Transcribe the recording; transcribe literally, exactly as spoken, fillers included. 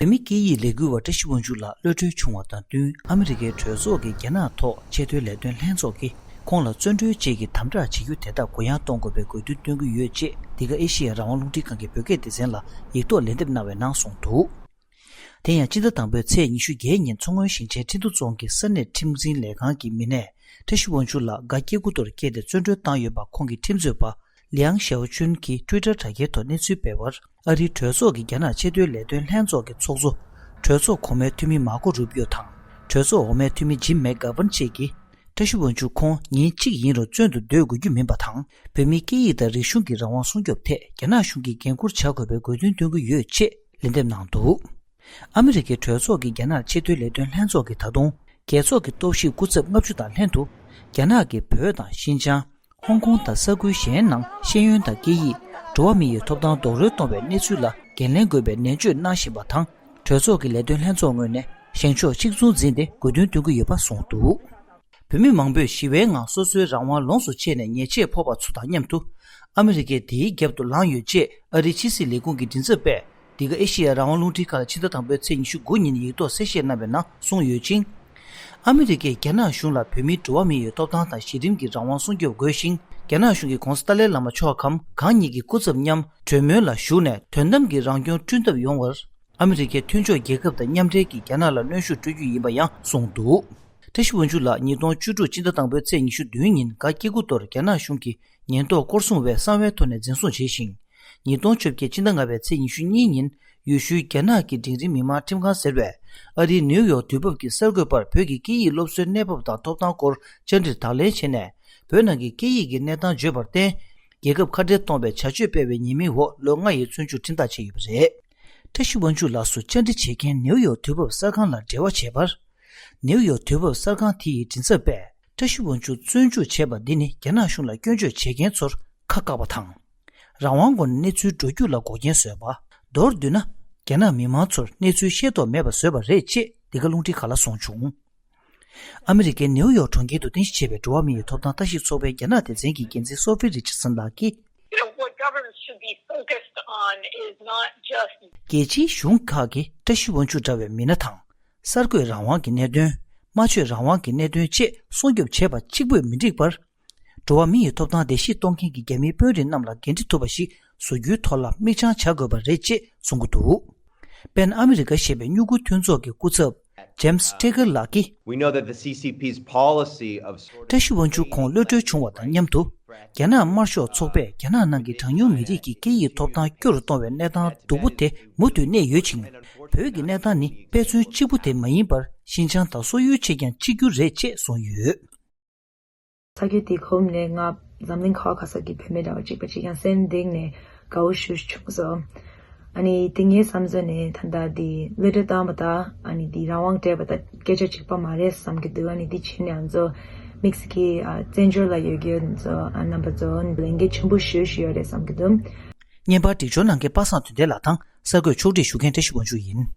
བོད་མི་སྐད་ཡིག་ལས་འགུལ་བ་བཀྲ་ཤིས་དབང་ཕྱུག་ལགས་གློད་གྲོལ་བྱུང་བ་དང་བསྟུན། ཨ་མི་རི་ཀའི་གྲོས་ཚོགས་ཀྱི་རྒྱ་ནག་ཐོག་ཆེས་མཐོའི་ལས་དོན་ལྷན་ཚོགས་ཀྱིས་ཁོང་ལ་བཙོན་གྲོལ་བཅས་ཀྱི་དམ་དྲག་བྱེད་རྒྱུ་དེ་དག་གུ་ཡངས་གཏོང་དགོས་པའི་དགོས་འདུན་བཏོན་གྱི་ཡོད་ཅེས། འདི་ག་ཨེ་ཤེ་ཡ་རང་དབང་རླུང་འཕྲིན་ཁང་གི་བོད་སྐད་སྡེ་ཚན་ལ་ཡིག་ཐོག་ལན་འདེབས་གནང་བའི་ནང་གསུངས་འདུག། དེ་ཡང་སྤྱི་ཟླ་དང་པོའི་ཚེས་ཉི་ཤུ་བརྒྱད་ཉིན་མཚོ་སྔོན་ཞིང་ཆེན་ཁྲིན་ཏུ་རྫོང་གི་ས་གནས་ཁྲིམས་འཛིན་ལས་ཁང་གི་མི་སྣས་བཀྲ་ཤིས་དབང་ཕྱུག་ལགས་སྒ་སྐྱེ་དགུ་ཐོག་སྐྱེས་ཏེ་བཙོན་གྲོལ་བཏང་ཡོད་པ། ཁོང་གི་ཁྲིམས་རྩོད་པ་ལིའང་ཞའོ་ཅུན་གྱིས་ཊུའི་ཊར་དྲ་རྒྱའི་ཐོག་གནས་ཚུལ་སྤེལ་བར། ཨ་རིའི་གྲོས་ཚོགས་ཀྱི་རྒྱ་ནག་ཆེས་མཐོའི་ལས་དོན་ལྷན་ཚོགས་ཀྱི་ཚོགས་གཙོ། གྲོས་ཚོགས་གོང་མའི་འཐུས་མི་མར་ཀོ་རུ་པིའོ་དང་། གྲོས་ཚོགས་འོག་མའི་འཐུས་མི་ཇིམ་མེག་གྷ་ཝན་བཅས་ཀྱིས། བཀྲ་ཤིས་དབང་ཕྱུག་ཁོང་ཉིན་གཅིག་ཡིན་རུང་བཙོན་དུ་སྡོད་དགོས་རྒྱུ་མིན་པ་དང་། བོད་མིའི་སྐད་ཡིག་དང་རིག་གཞུང་གི་རང་དབང་སྲུང་སྐྱོབ་ཐད་རྒྱ་ནག་གཞུང་གིས་འགན་འཁུར་བྱ་དགོས་པའི་དགོས་འདུན་བཏོན་གྱི་ཡོད་ཅེས་ལན་འདེབས་གནང་འདུག། ཨ་མི་རི་ཀའི་གྲོས་ཚོགས་ཀྱི་རྒྱ་ནག་ཆེས་མཐོའི་ལས་དོན་ལྷན་ཚོགས་ཀྱིས་ད་དུང་རྒྱལ་ཚོགས་ཀྱི་རྟོག་ཞིབ་སྐུ་ཚབ་ལྔ་བཅུ་དང་ལྷན་དུ། རྒྱ་ནག་གིས་བོད་དང་ཤིན་ཅང་། ཧོང་ཀོང་དང་ས་ཁུལ་གཞན་ནང་ཤེས་ཡོན་དང་སྐད་ཡིག་འགྲོ་བ་མི་ཡི་ཐོབ་ཐང་རྡོག་རོལ་གཏོང་བའི་གནས་ཚུལ་ལ་འགན་ལེན་དགོས་པའི་ནན་བརྗོད་གནང་བཞིན་པ་དང་། གྲོས་ཚོགས་ཀྱི་ལས་དོན་ལྷན་ཚོགས་ངོས་ནས་བཞེངས་ཕྱོགས་གཅིག་མཚུངས་འཛིན་ཏེ་དགོས་འདུན་བཏོན་གྱི་ཡོད་པ་གསུངས་འདུག། བོད་མི་མང་པོས་ཞི་བའི་ངང་སོ་སོའི་རང་དབང་ལོངས་སུ་སྤྱད་ནས་ཉེས་ཆད་ཕོག་པ་ཚོ་དང་མཉམ་དུ། ཨ་མི་རི་ཀས་དེའི་རྒྱབ་ཏུ་ལངས་ཡོད་ཅེས་ཨ་རིའི་ཕྱི་སྲིད་ལས་ཁུངས་ཀྱི་མགྲིན་ཚབ་པས། འདི་ག་ཨེ་ཤེ་ཡ་རང་དབང་རླུང་འཕྲིན་ཁང་ལ་ཕྱི་ཟླ་དང་པོའི་ཚེས་ཉི་ཤུ་དགུ་ཉིན་ཡིག་ཐོག་གསལ་བཤད་གནང་བའི་ནང་གསུངས་ཡོད་ཅིང་། ཨ་མི་རི་ཀས་རྒྱ་ནག་གཞུང་ལ་བོད་མིའི་འགྲོ་བ་མི་ཡི་ཐོབ་ཐང་དང་གཞི་རིམ་གྱི་རང་དབང་སྲུང་སྐྱོབ་དགོས་ཤིང་། རྒྱ་ནག་གཞུང་གིས་༧གོང་ས་ཏཱ་ལའི་བླ་མ་མཆོག་གམ་གང་ཉིད་ཀྱི་སྐུ་ཚབ་མཉམ་གྲོས་མོལ་ལ་ཞུགས་ནས་དོན་དམ་གྱི་རང་སྐྱོང་བསྐྲུན་ཐབས་ཡོང་བར། ཨ་མི་རི་ཀའི་མཐུན་ཕྱོགས་རྒྱལ་ཁབ་དང་མཉམ་འབྲེལ་གྱིས་རྒྱ་ནག་ལ་གནོན་ཤུགས་སྤྲོད་རྒྱུ་ཡིན་པ་ཡང་གསུངས་འདུག། བཀྲ་ཤིས་དབང་ཕྱུག་ལགས་ཉིས་སྟོང་བཅུ་དྲུག་སྤྱི་ཟླ་དང་པོའི་ཚེས་ཉི་ཤུ་བདུན་ཉིན་སྒ་སྐྱེ་དགུ་ཐོག་རྒྱ་ནག་གཞུང་གིས་ཉེན་རྟོག་སྐོར་སྲུང་བས་གསང་བའི་ཐོག་ནས་འཛིན་བཟུང་བྱས་ཤིང་། ཉིས་སྟོང་བཅོ་བརྒྱད་སྤྱི་ཟླ་ལྔ་པའི་ཚེས་ཉི་ཤུ་གཉིས་ཉིན་ཡུལ་ཤུལ་རྒྱ་ནག་གི་འབྲིང་རིམ་མི་མང་ཁྲིམས་ཁང་ཟེར་བས་ཨ་རིའི་ནིའུ་ཡོག་དུས་བབ་ཀྱི་གསར་འགོད་པར་བོད་ཀྱི་སྐད་ཡིག་སློབ་གསོའི་གནས་བབ་དང་ཐོབ་ཐང་སྐོར་བཅར་འདྲིར་དང་ལེན་བྱས་ནས། བོད་ནང་གི་སྐད་ཡིག་གི་གནས་སྟངས་བརྗོད་པར་བརྟེན། རྒྱལ་ཁབ་ཁ་བྲལ་གཏོང་བའི་བྱ་སྤྱོད་སྤེལ་བའི་ཉེས་མིང་འོག་ལོ་ལྔ་ཡི་བཙོན་འཇུག་ཁྲིམས་ཐག་བཅད་ཡོད་པ་རེད། བཀྲ་ཤིས་དབང་ཕྱུག་ལགས་སུ་བཅར་འདྲི་བྱེད་མཁན་ནིའུ་ཡོག་དུས་བབ་གསར་ཁང་ལ་འབྲེལ་བ་བྱས་པར། ནིའུ་ཡོག་དུས་བབ་གསར་ཁང་དེ་ཡི་མགྲིན་ཚབ་པས་བཀྲ་ཤིས་དབང་ཕྱུག་བཙོན་འཇུག་བྱས་པ་འདི་ནི་རྒྱ་ནག་གཞུང་ལ་སྐྱོན་བརྗོད་བྱེད་མཁན་ཚོར་ཁ་བཀག་པ་དང་། རང་དབང་སྒོ་ནས་གནས་ཚུལ་འགྲོ་རྒྱུགས་ལ་འགོག་རྐྱེན་བཟོས་པ། མདོར་བསྡུས་ན། རྒྱ་ནག་མི་མང་ཚོར་གནས་ཚུལ་ཤེས་རྟོགས་མེད་པ་བཟོས་པ་རེད་ཅེས་འདི་ག་རླུང་འཕྲིན་ཁང་ལ་གསུངས་བྱུང་། ཨ་མི་རི་ཀའི་ནིའུ་ཡོག་གྲོང་ཁྱེར་དུ་རྟེན་གཞི་བྱས་པའི་འགྲོ་བ་མི་ཡི་ཐོབ་ཐང་ལྟ་ཞིབ་ཚོགས་པའི་རྒྱ་ནག་སྡེ་ཚན་གྱི་འགན་འཛིན་སོ་ཕི་རི་ཆར་སན་ལགས་ཀྱིས། You know, what governments should be focused on is not just རྒྱལ་སྤྱིའི་གཞུང་ཁག་གིས་བཀྲ་ཤིས་དབང་ཕྱུག་འདྲ་བའི་མི་སྣ་དང་། གསར་འགོད་རང་དབང་གི་གནད་དོན། སྨྲ་བརྗོད་རང་དབང་གི་གནད་དོན་བཅས་སྲུང་སྐྱོབ་བྱེད་པ་གཅིག་པུས་མི་འགྲིག་པར། འགྲོ་བ་མི་ཡི་ཐོབ་ཐང་བརྡལ་བཤིག་གཏོང་མཁན་གྱི་རྒྱ་མིའི་དཔོན་རིགས་རྣམས་ལ་འགན་འཁྲི་ཐུབ་པ་ཞིག་བཟོ་རྒྱུའི་ཐོག་ལ་མིག་བྱང་བྱ་དགོས་པ་རེད་ཅེས་གསུང་གི་འདུག། པེན་ཨ་མི་རི་ཀ་ཞེས་པའི་སྨྱུ་གུ་མཐུན་ཚོགས་ཀྱི་སྐུ་ཚབ། James Tager ལགས་ཀྱིས། We know that the C C P's policy of བཀྲ་ཤིས་དབང་ཕྱུག་ཁོང་གློད་གྲོལ་བྱུང་བ་དང་མཉམ་དུ། རྒྱ་ནག་དམར་ཤོག་ཚོགས་པས་རྒྱ་ནག་ནང་གི་གྲངས་ཉུང་མི་རིགས་ཀྱི་སྐད་ཡིག་ཐོབ་ཐང་སྐྱོ་རུ་གཏོང་བའི་གནས་སྟངས་སྡུག་པོ་དེ་མུ་མཐུད་གནས་ཡོད་ཅིང་། བོད་ཀྱི་གནས་སྟངས་ནི་དཔེ་མཚོན་གཅིག་པུ་དེ་མ་ཡིན་པར་ཤིན་ཅང་དང་སོག་ཡུལ་ཆེད་ཀྱང་གཅིག་གྱུར་རེད་ཅེས་གསུངས་ཡོད། ས་ཁུལ་དེའི་ཁོངས་ནས་ང་འཛམ་གླིང་ཁག་ཁ་ས་ཀྱི་བུད་མེད་འདྲ་བ་གཅིག་པ་གཅིག་ཀྱང་སེམས་གཏིང་ནས་དགའ་བོ་ཞེ་པོ་བྱུང་སོང་། ཨ་ནི་དེ་ངའི་བསམ་ཚུལ་ནས་ད་ལྟ་དེ་གློད་གྲོལ་བཏང་བ་དང་ཨ་ནི་དེ་རང་དབང་སྤྲད་པ་དང་སྐད་ཆ་གཅིག་པ་མ་རེད་བསམ་གྱི་འདུག། ཨ་ནི་དེ་བྱས་ནས་ང་ཚོ་དམིགས་བསལ་གྱི་ཨ་བཙན་བྱོལ་ལ་ཡོད་མཁན་ཚོ་ཨ་རྣམ་པ་ཚོ་ལས་འགན་ཆེན་པོ་ཞེ་པོ་ཞིག་ཡོད་རེད་བསམ་གྱི་འདུག། བརྙན་པར་སྒྲིག་སྦྱོར་གནང་མཁན་པ་སངས་དོན་ལྡན་ལགས་དང་གསར་འགོད་ཕྱོགས་སྒྲིག་ཞུ་མཁན་བཀྲ་ཤིས་དབང་ཕྱུག་ཡིན།